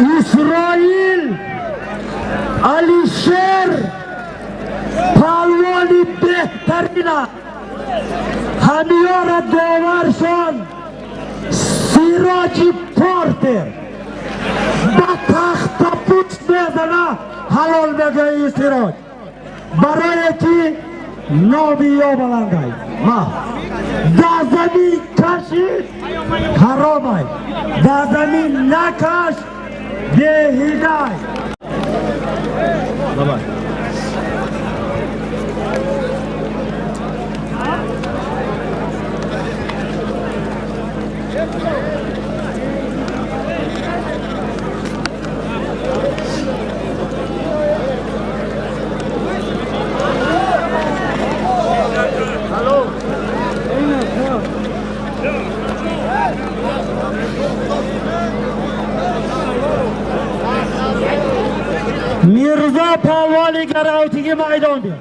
Исроил Алишер палвони беҳтарина, ҳамиёра доваршон Сироҷи Портер ба тахтапӯст мезана, ҳалол мегӯяи Сироҷ, барое ки номи ё баландай ма дар замин кашид ҳаромай, дар замин накаш беҳидай. Давай. Мирзо палвони гаравтиги майдон бир.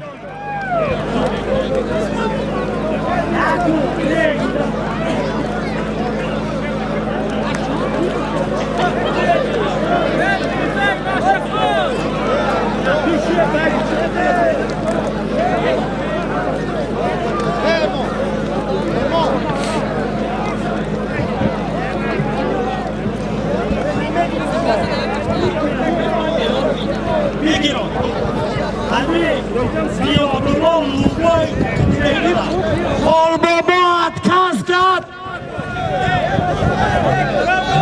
Холбобо отказ кард,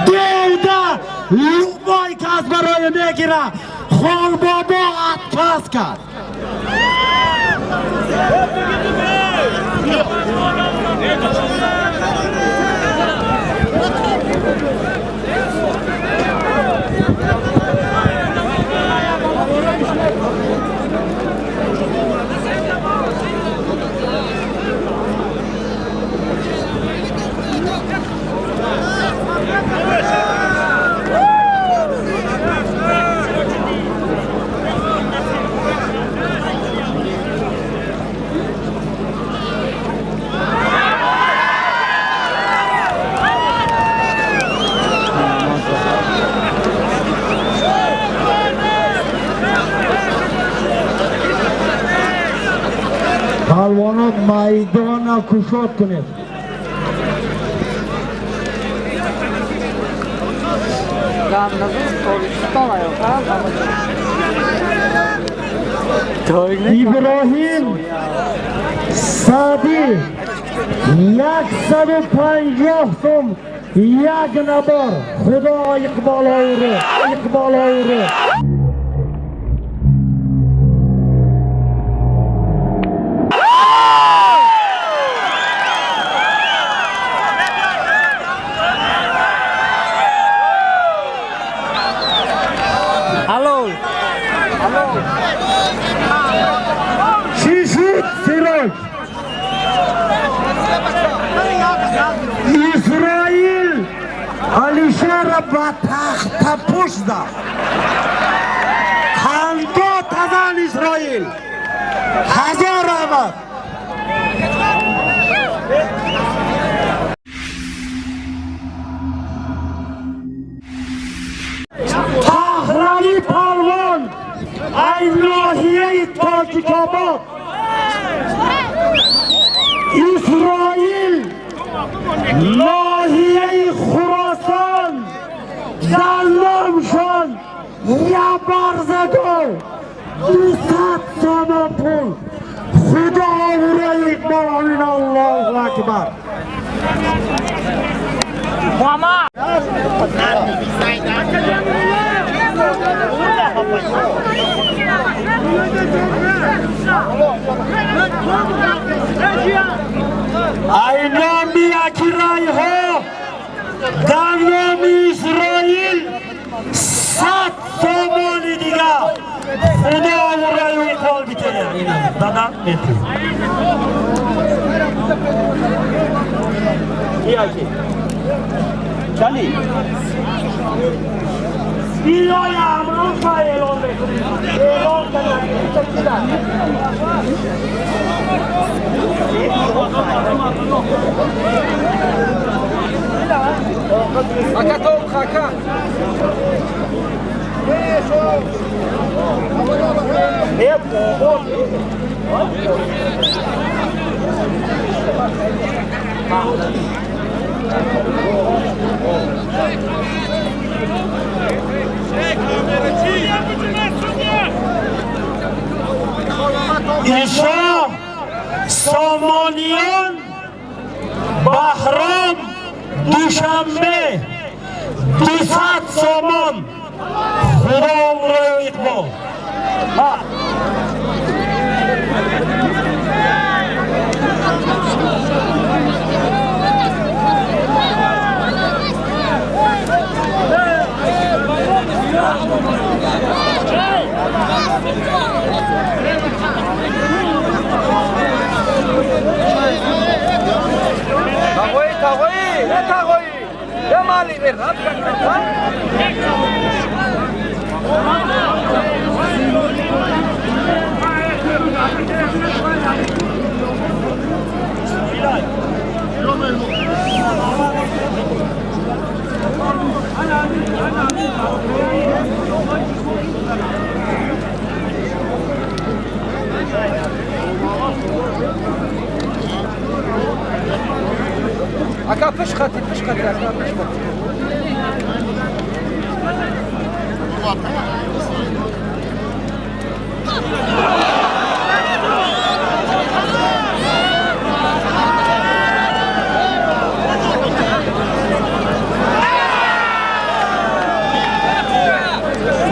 девда любой кас барои мегира. Холбобо отказ кард. Палвонот майдона кушод кунед. Иброҳим Саъдӣ 150 сум як набор. Худо иқболоуро, иқболоуро. Чӣ шуд, Сироҷ? Исроил Алишера ба тахтапӯш зад. Қандо тазан Исроил. Ҳазор раҳмат. Паҳлавӣ палвон ай ноҳияи Тоҷикобод, Исроил ноҳияи Хуросон, дар номшон як барзагов 200 сомон пул. Худо обрӯи иқбол. Амин. Аллоҳу акбар. Ай номи акирайҳо дар номи Исроил 100 сомони дигар. Худо обрӯи иқбол битеяд. Дадан метӣ. Чали. Биёям амроша эълон мекунем. Эълон кардам. Ака, то хака. ایشا سامانیان بهرام دوشنبه 200 سامان خدا رو اقبال. اكا فشختي فشختي اكا فشختي.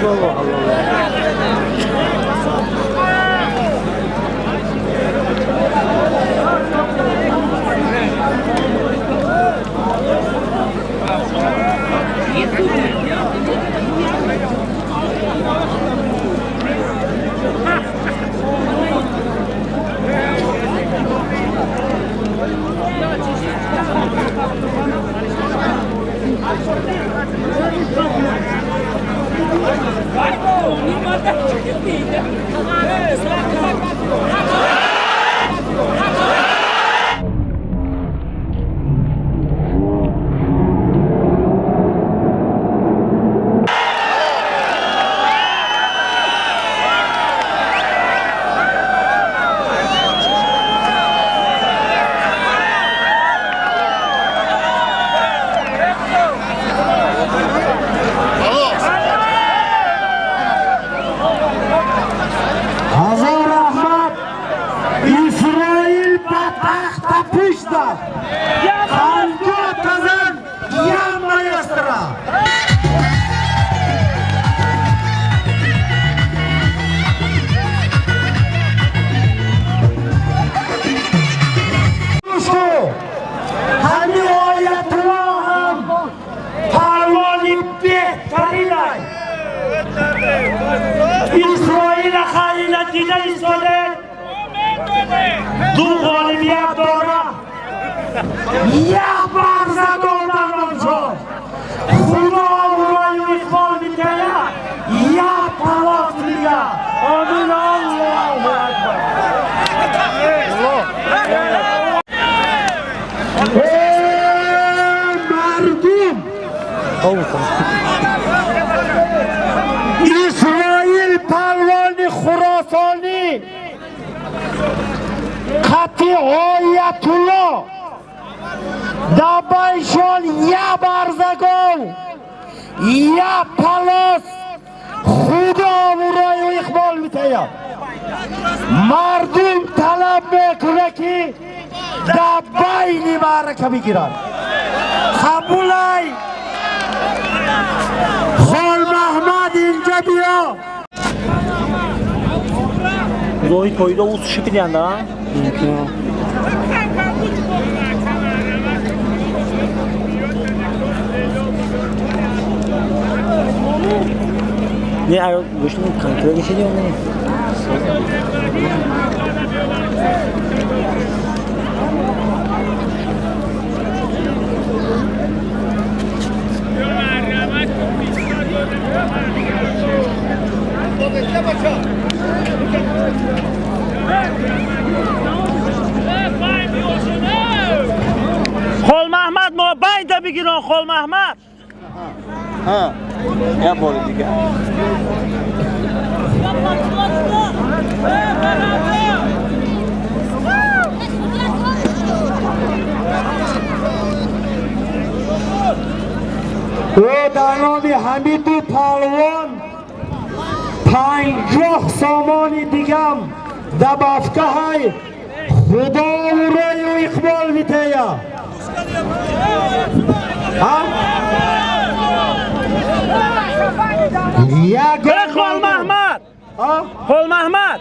الله الله. دو غالبیت داره، یک برزه دادن آنجا خدا اونای اقبال میکنه، یک پلاس میگه. آمین. الله اکبر. مردم اسرائیل پلوان خراسانی قطعی آیت الله دبایشان یا برزگان یا پلاس خدا اورای اقبال میتاید. مردم طلب میکنه که در بین معرکه بگیرن. قبولای خال محمد اینجا بیا. Zohi toyda uz şipilyan da. Ne ayol goşunu kantıra geçiyor ne? خال محمد ما باید بگیرن. خال محمد Ҳа, як бори дигар. Ӯ дар номи Ҳамиду палвон 50 сомони дигам дабафкаҳай Худо рӯю иқбол битея. Хол Маҳмад! Хол Маҳмад!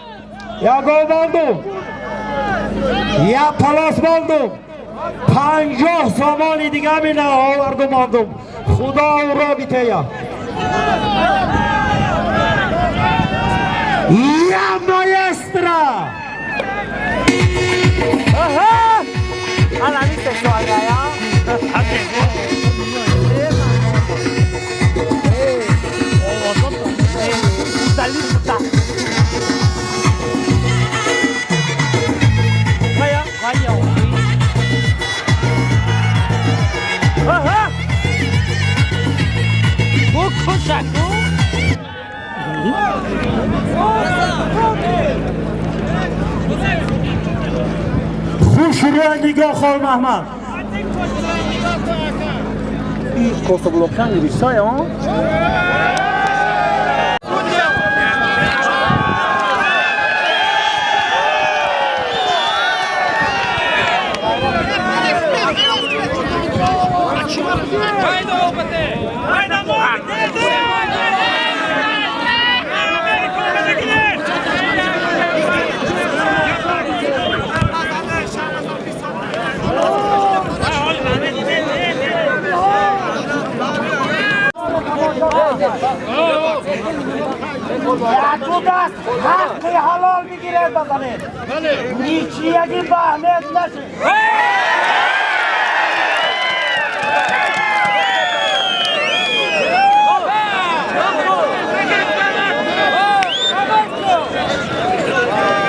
Я гов мондум, я палос мондум, 50 сомони дигам ина оварду мондум. Худо ӯро битея. Я маэстро! Alla lista sua, Хуш рӯя нигоҳ Хол Маҳмад. Кособлокан рисай, а? Яку даст ҳаққи ҳалол бигиред базанед. Ничияги баҳмед нашед.